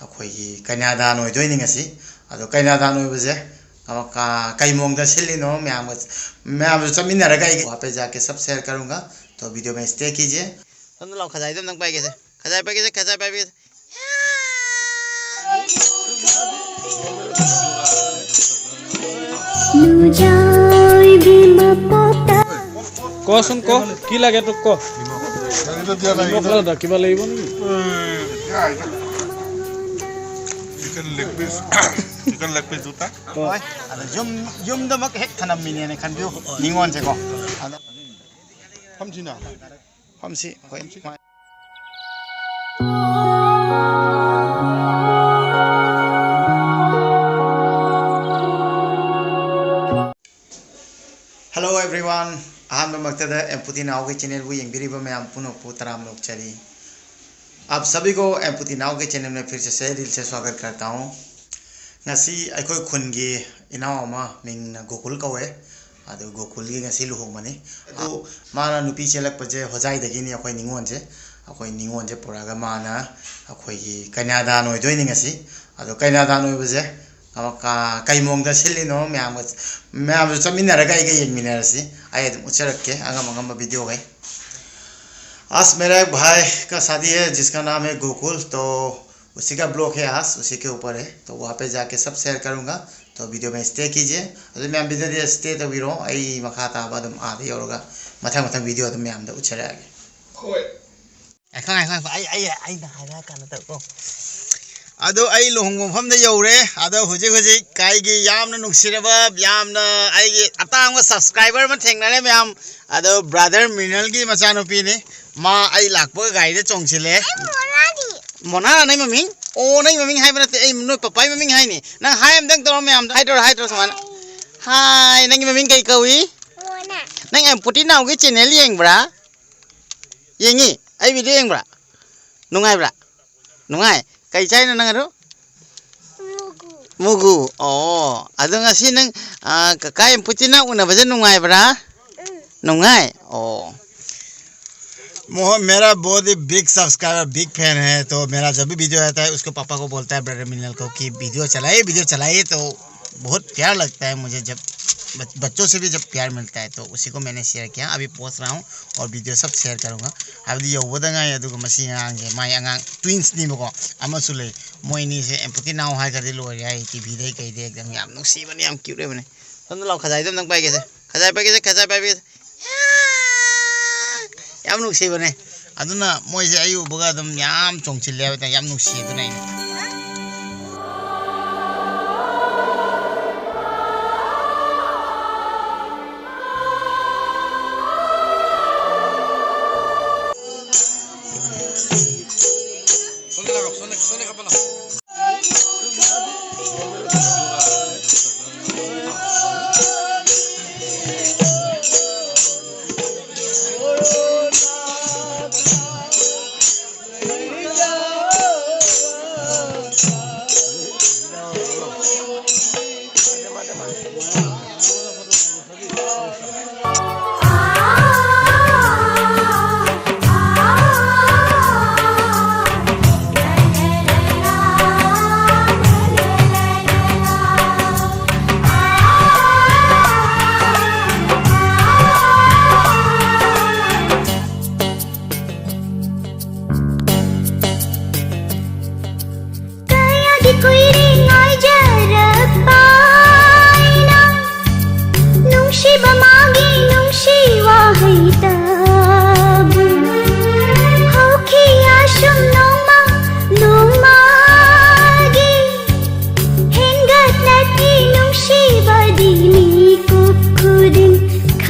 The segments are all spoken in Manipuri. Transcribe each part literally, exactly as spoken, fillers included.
ꯑꯩꯈꯣꯏꯒꯤ ꯀꯩꯅꯥꯗꯥꯟ ꯑꯣꯏꯗꯣꯏꯅꯤ ꯉꯁꯤ꯫ ꯑꯗꯣ ꯀꯩꯅꯥꯗꯥꯟ ꯑꯣꯏꯕꯁꯦ ꯀꯃ- ꯀ- ꯀꯩ ꯃꯑꯣꯡꯗ ꯁꯤꯜꯂꯤꯅꯣ, ꯃꯌꯥꯝꯒ, ꯃꯌꯥꯝꯁꯨ ꯆꯠꯃꯤꯟꯅꯔꯒ ꯑꯩꯒꯤ ꯋꯥ ꯄꯦꯖꯥꯛꯀꯤ ꯁꯕ ꯁꯦꯌꯔ ꯀꯔꯨꯡꯒ꯫ ꯇꯣ ꯚꯤꯗꯤꯑꯣ ꯃꯦ ꯁ꯭ꯇꯦ ꯀꯤꯖꯤꯌꯦ꯫ ꯁꯣꯝꯗ ꯂꯥꯎ, ꯈꯖꯥꯏꯗꯣ ꯑꯝꯇꯪ ꯄꯥꯏꯒꯦꯁꯦ꯫ ꯈꯖꯥꯏ ꯄꯥꯏꯒꯦꯁꯦ, ꯈꯖꯥꯏ ꯄꯥꯏꯒꯦꯁꯦ꯫ নুযায় বিমা পতা কচোন ক, কি লাগে তোক ক? নিমখ লাগে দে, কিবা লাগিব নেকি? Chicken leg piece, chicken leg piece ꯗꯨꯇ꯫ ꯑꯗꯣ ꯌꯨꯝ ꯌꯨꯝꯗꯃꯛ ꯍꯦꯛ ꯊꯅꯝꯃꯤꯅꯦꯅ ꯈꯟꯕꯤꯌꯨ ꯅꯤꯉꯣꯟꯁꯦꯀꯣ꯫ ꯑꯗꯣ ꯐꯝꯁꯤꯅ꯫ ꯐꯝꯁꯤ ꯑꯩꯈꯣꯏ꯫ Hello everyone, ꯑꯍꯥꯟꯕꯃꯛꯇꯗ ꯑꯦꯝꯄꯨꯇꯤ ꯅꯥꯎꯒꯤ ꯆꯦꯅꯦꯜꯕꯨ ꯌꯦꯡꯕꯤꯔꯤꯕ ꯃꯌꯥꯝ ꯄꯨꯝꯅꯃꯛꯄꯨ ꯇꯔꯥꯝꯅ ꯑꯣꯛꯆꯔꯤ꯫ आप सभी को एमपुती नाव के चैनल में फिर से तहे दिल से स्वागत करता हूँ। ꯉꯁꯤ ꯑꯩꯈꯣꯏ ꯈꯨꯟꯒꯤ ꯏꯅꯥꯎ ꯑꯃ ꯃꯤꯡꯅ ꯒꯣꯀꯨꯜ ꯀꯧꯋꯦ꯫ ꯑꯗꯨ ꯒꯣꯀꯨꯜꯒꯤ ꯉꯁꯤ ꯂꯨꯍꯣꯡꯕꯅꯤ꯫ ꯑꯗꯨ ꯃꯥꯅ ꯅꯨꯄꯤ ꯆꯦꯜꯂꯛꯄꯁꯦ ꯍꯣꯖꯥꯏꯗꯒꯤꯅꯤ, ꯑꯩꯈꯣꯏ ꯅꯤꯉꯣꯜꯁꯦ꯫ ꯑꯩꯈꯣꯏ ꯅꯤꯉꯣꯜꯁꯦ ꯄꯨꯔꯛꯑꯒ ꯃꯥꯅ ꯑꯩꯈꯣꯏꯒꯤ ꯀꯩꯅꯥꯗꯥꯟ ꯑꯣꯏꯗꯣꯏꯅꯤ ꯉꯁꯤ꯫ ꯑꯗꯣ ꯀꯩꯅꯥꯗꯥꯟ ꯑꯣꯏꯕꯁꯦ ꯀꯃ- ꯀ- ꯀꯩ ꯃꯑꯣꯡꯗ ꯁꯤꯜꯂꯤꯅꯣ, ꯃꯌꯥꯝꯒ ꯃꯌꯥꯝꯁꯨ ꯆꯠꯃꯤꯟꯅꯔꯒ ꯑꯩꯒ ꯌꯦꯡꯃꯤꯟꯅꯔꯁꯤ꯫ ꯑꯩ ꯑꯗꯨꯝ ꯎꯠꯆꯔꯛꯀꯦ ꯑꯉꯝ ꯑꯉꯝꯕ ꯚꯤꯗꯤꯑꯣꯈꯩ꯫ आज मेरा एक भाई का शादी है जिसका नाम है गोकुल, तो उसी का ब्लॉग है आज, उसी के ऊपर है, तो वहाँ पे जाके सब शेयर करूँगा। तो वीडियो में स्टे कीजिए। ꯑꯗꯨ ꯃꯌꯥꯝ ꯚꯤꯗꯤꯑꯣꯗꯤ ꯁ꯭ꯇꯦ ꯇꯧꯕꯤꯔꯣ, ꯑꯩ ꯃꯈꯥ ꯇꯥꯕ ꯑꯗꯨꯝ ꯑꯥꯗ ꯌꯧꯔꯒ ꯃꯊꯪ ꯃꯊꯪ ꯚꯤꯗꯤꯑꯣ ꯑꯗꯨꯝ ꯃꯌꯥꯝꯗ ꯎꯠꯆꯔꯛꯑꯒꯦ꯫ ꯉꯥꯏꯈꯣ ꯉꯥꯏꯈꯣ ꯉꯥꯏꯈꯣ, ꯑꯩ ꯑꯩ ꯑꯩꯅ ꯍꯥꯏꯔ ꯀꯥꯟꯗ ꯇꯧꯀꯣ꯫ ꯑꯗꯣ ꯑꯩ ꯂꯨꯍꯣꯡꯕ ꯃꯐꯝꯗ ꯌꯧꯔꯦ꯫ ꯑꯗꯣ ꯍꯧꯖꯤꯛ ꯍꯧꯖꯤꯛ ꯑꯩꯒꯤ ꯌꯥꯝꯅ ꯅꯨꯡꯁꯤꯔꯕ, ꯌꯥꯝꯅ ꯑꯩꯒꯤ ꯑꯇꯥꯡꯕ ꯁꯕꯁꯀ꯭ꯔꯥꯏꯕꯔ ꯑꯃ ꯊꯦꯡꯅꯔꯦ ꯃꯌꯥꯝ꯫ ꯑꯗꯣ ꯕ꯭ꯔꯥꯗꯔ ꯃꯤꯅꯜꯒꯤ ꯃꯆꯥꯅꯨꯄꯤꯅꯤ꯫ ꯃꯥ ꯑꯩ ꯂꯥꯛꯄꯒ ꯒꯥꯔꯤꯗ ꯆꯣꯡꯁꯤꯜꯂꯦ꯫ ꯃꯣꯅꯥꯅ ꯅꯪ ꯃꯃꯤꯡ? ꯑꯣ, ꯅꯪꯒꯤ ꯃꯃꯤꯡ ꯍꯥꯏꯕ ꯅꯠꯇꯦ, ꯑꯩ ꯅꯣꯏ ꯄꯄꯥꯒꯤ ꯃꯃꯤꯡ ꯍꯥꯏꯅꯤ꯫ ꯅꯪ ꯍꯥꯏ ꯑꯝꯇꯪ ꯇꯧꯔꯣ ꯃꯌꯥꯝꯗ꯫ ꯍꯥꯏꯗꯣꯔꯣ, ꯍꯥꯏꯗꯣꯔꯣ ꯁꯨꯃꯥꯏꯅ꯫ ꯍꯥꯏ, ꯅꯪꯒꯤ ꯃꯃꯤꯡ ꯀꯩ ꯀꯧꯏ? ꯅꯪ ꯑꯦꯝꯄꯨꯇꯤ ꯅꯥꯎꯒꯤ ꯆꯦꯅꯦꯜ ꯌꯦꯡꯕ꯭ꯔꯥ? ꯌꯦꯡꯉꯤ꯫ ꯑꯩ ꯚꯤꯗꯤꯑꯣ ꯌꯦꯡꯕ꯭ꯔꯥ? ꯅꯨꯡꯉꯥꯏꯕ꯭ꯔꯥ? ꯅꯨꯡꯉꯥꯏ꯫ ꯀꯩ ꯆꯥꯏꯅꯣ ꯅꯪ ꯑꯗꯨ? ꯃꯨꯒꯨ꯫ ꯑꯣ, ꯑꯗꯣ ꯉꯁꯤ ꯅꯪ ꯑ, ꯀꯀꯥ ꯑꯦꯝꯄꯨꯇꯤ ꯅꯥꯎ ꯎꯅꯕꯁꯦ ꯅꯨꯡꯉꯥꯏꯕ꯭ꯔꯥ? ꯅꯨꯡꯉꯥꯏ꯫ ꯑꯣ꯫ मोहन मेरा बहुत ही बिग सब्सक्राइबर, बिग फैन है। तो मेरा जब भी वीडियो आता है, उसको पापा को बोलता है, ब्रदर मिनल को, कि वीडियो चलाइए, वीडियो चलाइए। तो बहुत प्यार लगता है मुझे जब बच, बच्चों से भी जब प्यार मिलता है। तो उसी को मैंने शेयर किया। अभी पोस्ट रहा हूँ और वीडियो सब शेयर करूँगा। ꯍꯥꯏꯕꯗꯤ ꯌꯧꯕꯗ ꯉꯥꯏ꯫ ꯑꯗꯨꯒ ꯃꯁꯤ ꯑꯉꯥꯡꯁꯦ, ꯃꯥꯏ ꯑꯉꯥꯡ ꯇ꯭ꯋꯤꯟꯁꯅꯤꯕꯀꯣ, ꯑꯃꯁꯨ ꯂꯩ꯫ ꯃꯣꯏ ꯑꯅꯤꯁꯦ ꯑꯦꯝꯄꯇꯤ ꯅꯥꯎ ꯍꯥꯏꯈ꯭ꯔꯗꯤ ꯂꯣꯏꯔꯦ꯫ ꯑꯩ ꯇꯤꯚꯤꯗꯩ ꯀꯩꯗꯩ ꯑꯗꯨꯝ ꯌꯥꯝ ꯅꯨꯡꯁꯤꯕꯅꯦ, ꯌꯥꯝ ꯀ꯭ꯌꯨꯠ ꯑꯣꯏꯕꯅꯦ꯫ ꯁꯣꯝꯗ ꯂꯥꯎ, ꯈꯖꯥꯏꯗꯣ ꯑꯝꯇꯪ ꯄꯥꯏꯒꯦꯁꯦ꯫ ꯈꯖꯥꯏ ꯄꯥꯏꯒꯦꯁꯦ, ꯈꯖꯥꯏ ꯄꯥꯏꯕꯤꯒꯦꯁꯦ꯫ ꯌꯥꯝ ꯅꯨꯡꯁꯤꯕꯅꯦ꯫ ꯑꯗꯨꯅ ꯃꯣꯏꯁꯦ ꯑꯩ ꯎꯕꯒ ꯑꯗꯨꯝ ꯌꯥꯝ ꯆꯣꯡꯁꯤꯜꯂꯦ ꯍꯥꯏꯕ ꯇꯥꯔꯦ, ꯌꯥꯝ ꯅꯨꯡꯁꯤ꯫ ꯑꯗꯨꯅ ꯑꯩꯅ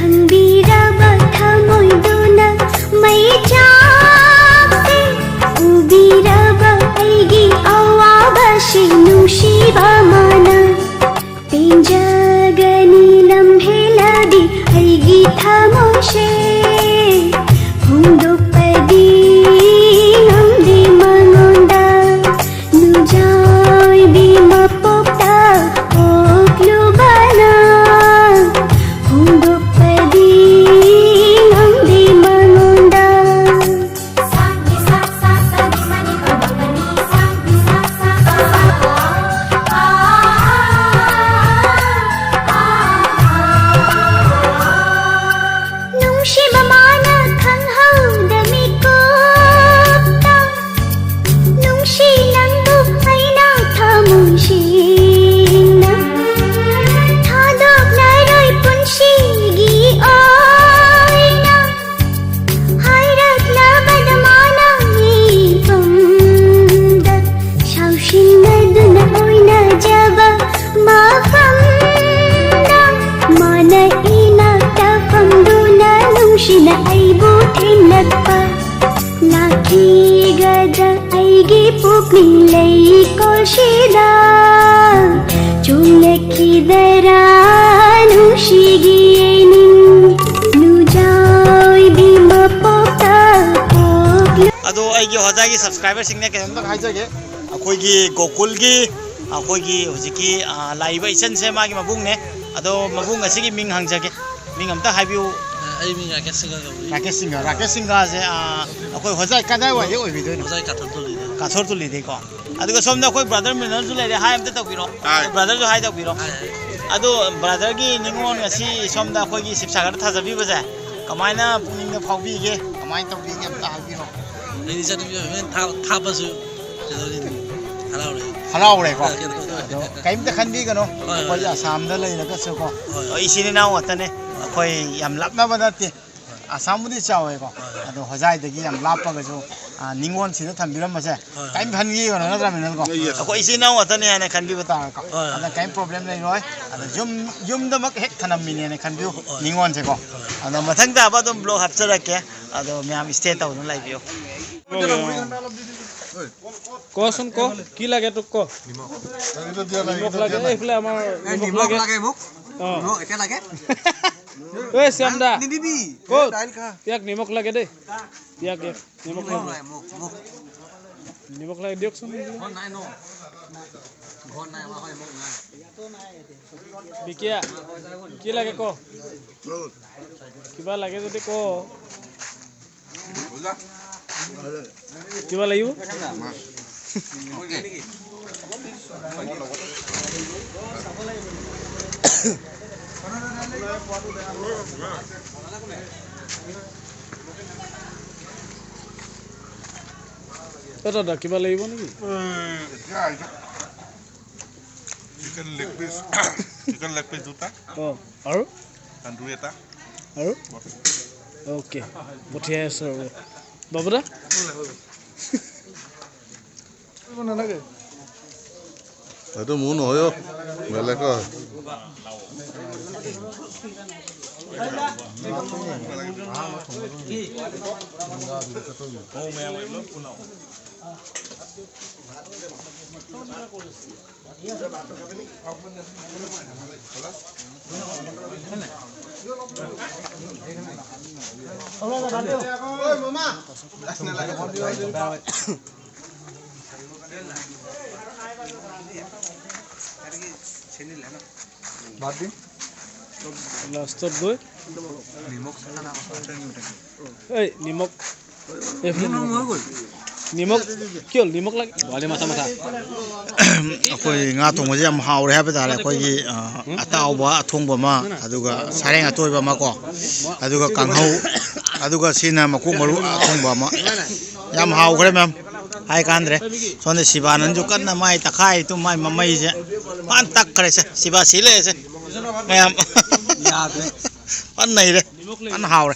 ꯅꯤꯡꯂꯩꯀꯣꯜꯁꯤꯗ ꯆꯣꯡꯂꯛꯈꯤꯗꯔꯥ ꯅꯨꯡꯁꯤꯒꯤ ꯅꯤꯡ ꯅꯨꯡꯖꯥꯎꯏꯕꯤ ꯃꯄꯣꯛꯇ ꯄꯣꯛꯂꯨ ꯑꯗꯣ ꯑꯩꯒꯤ ꯍꯣꯖꯥꯏꯒꯤ ꯁꯕꯁꯀ꯭ꯔꯥꯏꯕꯔꯁꯤꯡꯅ ꯀꯩꯅꯣꯝꯇꯪ ꯍꯥꯏꯖꯒꯦ꯫ ꯑꯩꯈꯣꯏꯒꯤ ꯒꯣꯀꯨꯜꯒꯤ, ꯑꯩꯈꯣꯏꯒꯤ ꯍꯧꯖꯤꯛꯀꯤ, ꯑ, ꯂꯥꯛꯏꯕ ꯏꯆꯟꯁꯦ ꯃꯥꯒꯤ ꯃꯕꯨꯡꯅꯦ꯫ ꯑꯗꯣ ꯃꯕꯨꯡ ꯑꯁꯤꯒꯤ ꯃꯤꯡ ꯍꯪꯖꯒꯦ꯫ ꯃꯤꯡ ꯑꯝꯇ ꯍꯥꯏꯕꯤꯌꯨ꯫ ꯑꯩ ꯃꯤꯡ ꯔꯥꯀꯦꯁ ꯁꯤꯡꯍ ꯀꯧꯏ꯫ ꯔꯥꯀꯦꯁ ꯁꯤꯡꯍ꯫ ꯔꯥꯀꯦꯁ ꯁꯤꯡꯍꯁꯦ, ꯑ, ꯑꯩꯈꯣꯏ ꯍꯣꯖꯥꯏ ꯀꯗꯥꯏꯋꯥꯏꯗꯩ ꯑꯣꯏꯕꯤꯗꯣꯏꯅꯣ? ꯍꯣꯖꯥꯏ ꯀꯥꯊꯣꯔꯇꯣꯂꯤꯗꯩ꯫ ꯀꯥꯊꯣꯔꯇꯣꯂꯤꯗꯩꯀꯣ꯫ ꯑꯗꯨꯒ ꯁꯣꯝꯗ ꯑꯩꯈꯣꯏ ꯕ꯭ꯔꯥꯗꯔ ꯃꯤꯅꯔꯁꯨ ꯂꯩꯔꯦ, ꯍꯥꯏ ꯑꯝꯇ ꯇꯧꯕꯤꯔꯣ꯫ ꯍꯥꯏ꯫ ꯕ꯭ꯔꯥꯗꯔꯁꯨ ꯍꯥꯏ ꯇꯧꯕꯤꯔꯣ꯫ ꯍꯥꯏ, ꯍꯥꯏ꯫ ꯑꯗꯣ ꯕ꯭ꯔꯥꯗꯔꯒꯤ ꯅꯤꯉꯣꯜ ꯉꯁꯤ ꯁꯣꯝꯗ ꯑꯩꯈꯣꯏꯒꯤ ꯁꯤꯕ ꯁꯥꯒꯔꯗ ꯊꯥꯖꯕꯤꯕꯁꯦ ꯀꯃꯥꯏꯅ ꯄꯨꯛꯅꯤꯡꯗ ꯐꯥꯎꯕꯤꯒꯦ? ꯀꯃꯥꯏꯅ ꯇꯧꯕꯤꯒꯦ? ꯑꯝꯇ ꯍꯥꯏꯕꯤꯔꯣ꯫ ꯑꯩꯗꯤ ꯏꯆꯟꯅꯨꯄꯤ ꯑꯣꯏꯕꯅꯤꯅ ꯊꯥ-, ꯊꯥꯞꯄꯁꯨ ꯀꯩꯗꯧꯔꯤ? ꯍꯔꯥꯎꯔꯦ꯫ ꯍꯔꯥꯎꯔꯦꯀꯣ? ꯀꯩꯅꯣ ꯇꯧꯔꯦ꯫ ꯑꯗꯣ ꯀꯩꯝꯇ ꯈꯟꯕꯤꯒꯅꯨ꯫ ꯍꯣꯏ, ꯍꯣꯏ꯫ ꯑꯩꯈꯣꯏ ꯑꯁꯥꯝꯗ ꯂꯩꯔꯒꯁꯨꯀꯣ, ꯍꯣꯏ, ꯍꯣꯏ꯫ ꯑꯩꯈꯣꯏ ꯏꯆꯤꯟ ꯏꯅꯥꯎ ꯉꯥꯛꯇꯅꯦ꯫ ꯑꯩꯈꯣꯏ ꯌꯥꯝ ꯂꯥꯞꯅꯕ ꯅꯠꯇꯦ꯫ ꯑꯁꯥꯝꯕꯨꯗꯤ ꯆꯥꯎꯋꯦꯀꯣ꯫ ꯍꯣꯏ, ꯍꯣꯏ꯫ ꯑꯗꯣ ꯍꯣꯖꯥꯏꯗꯒꯤ ꯌꯥꯝ ꯂꯥꯞꯄꯒꯁꯨ, ꯑ, ꯅꯤꯉꯣꯜꯁꯤꯗ ꯊꯝꯕꯤꯔꯝꯕꯁꯦ ꯍꯣꯏ, ꯍꯣꯏ꯫ ꯀꯩꯝ ꯈꯟꯕꯤꯒꯅꯨ, ꯅꯠꯇ꯭ꯔꯥ, ꯃꯤꯅꯜꯀꯣ? ꯍꯣꯏ, ꯌꯦꯁ꯫ ꯑꯩꯈꯣꯏ ꯏꯆꯤꯟ ꯏꯅꯥꯎ ꯉꯥꯛꯇꯅꯦ ꯍꯥꯏꯅ ꯈꯟꯕꯤꯕ ꯇꯥꯔꯦꯀꯣ꯫ ꯍꯣꯏ, ꯍꯣꯏ꯫ ꯑꯗ ꯀꯩꯝ ꯄ꯭ꯔꯣꯕ꯭ꯂꯦꯝ ꯂꯩꯔꯣꯏ꯫ ꯑꯗ ꯌꯨꯝ, ꯌꯨꯝꯗꯃꯛ ꯍꯦꯛ ꯊꯅꯝꯃꯤꯅꯦꯅ ꯈꯟꯕꯤꯌꯨ, ꯍꯣꯏ꯫ ꯅꯤꯉꯣꯜꯁꯦꯀꯣ꯫ ꯍꯣꯏ꯫ ꯑꯗꯣ ꯃꯊꯪ ꯇꯥꯕ ꯑꯗꯨꯝ ꯕ꯭ꯂꯣꯒ ꯍꯥꯞꯆꯔꯛꯀꯦ꯫ ꯑꯗꯣ ꯃꯌꯥꯝ ꯏꯁꯇꯦ ꯇꯧꯗꯨꯅ ꯂꯩꯕꯤꯌꯨ꯫ কচোন ক, কি লাগে তোক ক? নিমখ লাগে, এইফালে আমাৰ এ, নিমখ নিমখ লাগে। লাগে মোক। অ। নিমখ এতিয়া লাগে। ঐ শ্যাম দা। নিদিবি। ক'ত? দাইল খা। ইয়াক নিমখ লাগে দেই। ইয়াক, ইয়াক। নিমখ নিমখ লাগে। লাগে, মোক, মোক। নিমখ লাগে দিয়কচোন। ঘৰত নাই ন? ঘৰত নাই, আমাৰ ঘৰত নিমখ নাই। বিকিয়া, কি লাগে ক? কিবা লাগে যদি ক। কিবা লাগিব? অ দাদা, কিবা লাগিব নেকি? Chicken leg piece, chicken leg piece দুটা। অ, আৰু? তন্দুৰী এটা। আৰু? অ'কে, পঠিয়াই আছোঁ আৰু। বাবু দা? নালাগে। এইটো মোৰ নহয় অ, বেলেগৰ। লাষ্টত গৈ এই নিমখ, এই নিমখ, এই নিমখ, কিয় নিমখ লাগে? ꯕꯥꯔꯗꯦ ꯃꯊꯥ ꯃꯊꯥ꯫ ꯑꯩꯈꯣꯏ ꯉꯥ ꯊꯣꯡꯕꯁꯦ ꯌꯥꯝ ꯍꯥꯎꯔꯦ ꯍꯥꯏꯕ ꯇꯥꯔꯦ꯫ ꯑꯩꯈꯣꯏꯒꯤ, ꯑ, ꯑꯇꯥꯎꯕ ꯑꯊꯣꯡꯕ ꯑꯃ, ꯑꯗꯨꯒ ꯁꯥꯔꯦꯡ ꯑꯇꯣꯏꯕ ꯑꯃ ꯀꯣ, ꯑꯗꯨꯒ ꯀꯥꯡꯍꯧ, ꯑꯗꯨꯒ ꯁꯤꯅ ꯃꯀꯣꯛ ꯃꯔꯨ ꯑꯊꯣꯡꯕ ꯑꯃ꯫ ꯌꯥꯝ ꯍꯥꯎꯈ꯭ꯔꯦ ꯃꯌꯥꯝ, ꯍꯥꯏ ꯀꯥꯟꯗ꯭ꯔꯦ꯫ ꯁꯣꯝꯗ ꯁꯤꯕꯥꯅꯟꯁꯨ ꯀꯟꯅ ꯃꯥꯏ ꯇꯛꯈꯥꯏ ꯇꯨ ꯃꯥꯏ ꯃꯃꯩꯁꯦ ꯐꯖꯅ ꯇꯛꯈ꯭ꯔꯦꯁꯦ꯫ ꯁꯤꯕꯥ ꯁꯤ ꯂꯩꯔꯦꯁꯦ ꯃꯌꯥꯝ꯫ ꯌꯥꯗ꯭ꯔꯦ꯫ ꯐꯖꯅ ꯅꯩꯔꯦ꯫ ꯐꯖꯅ ꯍꯥꯎꯔꯦ꯫